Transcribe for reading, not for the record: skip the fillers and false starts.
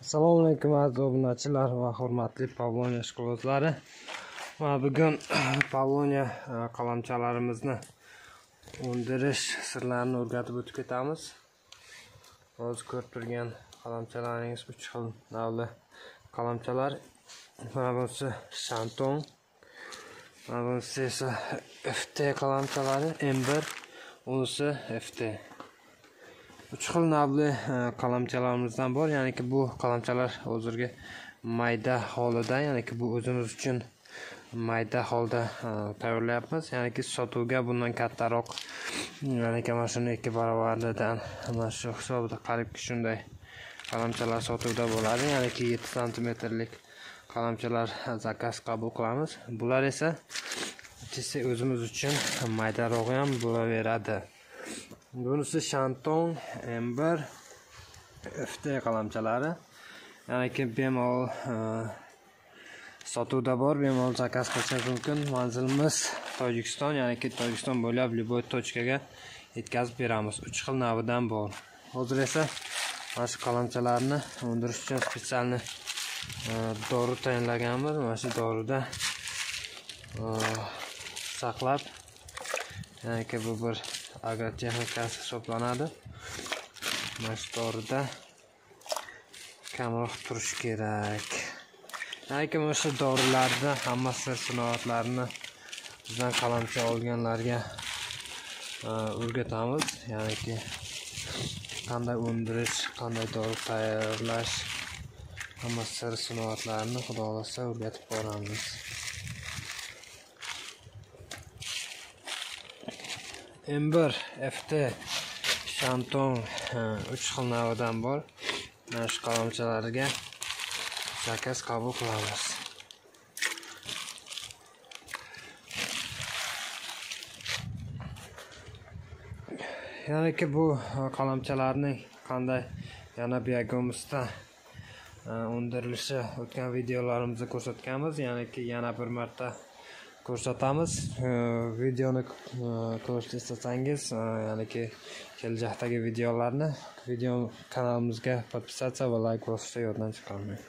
Assalomu alaykum aziz obunachilar va hurmatli Pavlonia ishqibozlari. Mana bugun Pavlonia qalamchalarimizni undirish sirlarini o'rgatib o'tib ketamiz. Hozir ko'rib turgan qalamchalaringiz 3 xil navli qalamchalar. Mana bunisi Shantung, mana bunisi esa FT qalamchalari M1, unisi FT. 3 xil navli qalamchalarimizdan bor. Ya'niki bu qalamchalar hozirgi mayda holida, ya'niki bu o'zimiz uchun mayda holda tayyorlayapmiz. Ya'niki sotuvga bundan kattaroq, ya'niki mana shuni 2 baravaridan mana shu hisobida qaribki shunday qalamchalar sotuvda bo'ladi. Ya'niki 7 santimetrlik qalamchalar zakaz qabul qilamiz. Bular esa chisi o'zimiz uchun maydarog'i ham bo'laveradi. Bunisi Shantung M1 FT qalamchalari. Ya'niki bemalol sotuvda bor, bemalol zakaz qilishingiz mumkin. Manzilimiz Tojikiston, ya'niki Tojikiston bo'ylab любой tochkaga yetkazib beramiz. 3 xil navidan bor. Hozir esa mana shu qalamchalarni undirish uchun spetsialni dori tayinlaganmiz. Mana shu dorida saqlab, ya'niki bu bir agrotexnikasi hisoblanadi. Mana shu dorida kamroq turish kerak. Ya'niki mana shu dorilarni hamma sir sinoatlarini bizdan qalamcha olganlarga o'rgatamiz. Ya'niki qanday undirish, qanday dori tayyorlash, hamma sir sinoatlarini Xudo xohlasa o'rgatib boramiz. M1 FT Shantung 3 xil navidan bor. Mana shu qalamchalarga zakaz qabul qilamiz. Ya'niki bu qalamchalarning qanday yana biogumusda undirilishi o'tgan videolarimizda ko'rsatganmiz. Ya'niki yana bir marta ko'rsatamiz. Videoni ko'rishni istasangiz, ya'niki kelajakdagi videolarni video kanalimizga podpisatsiya va like bosishni yoddan chiqarmang.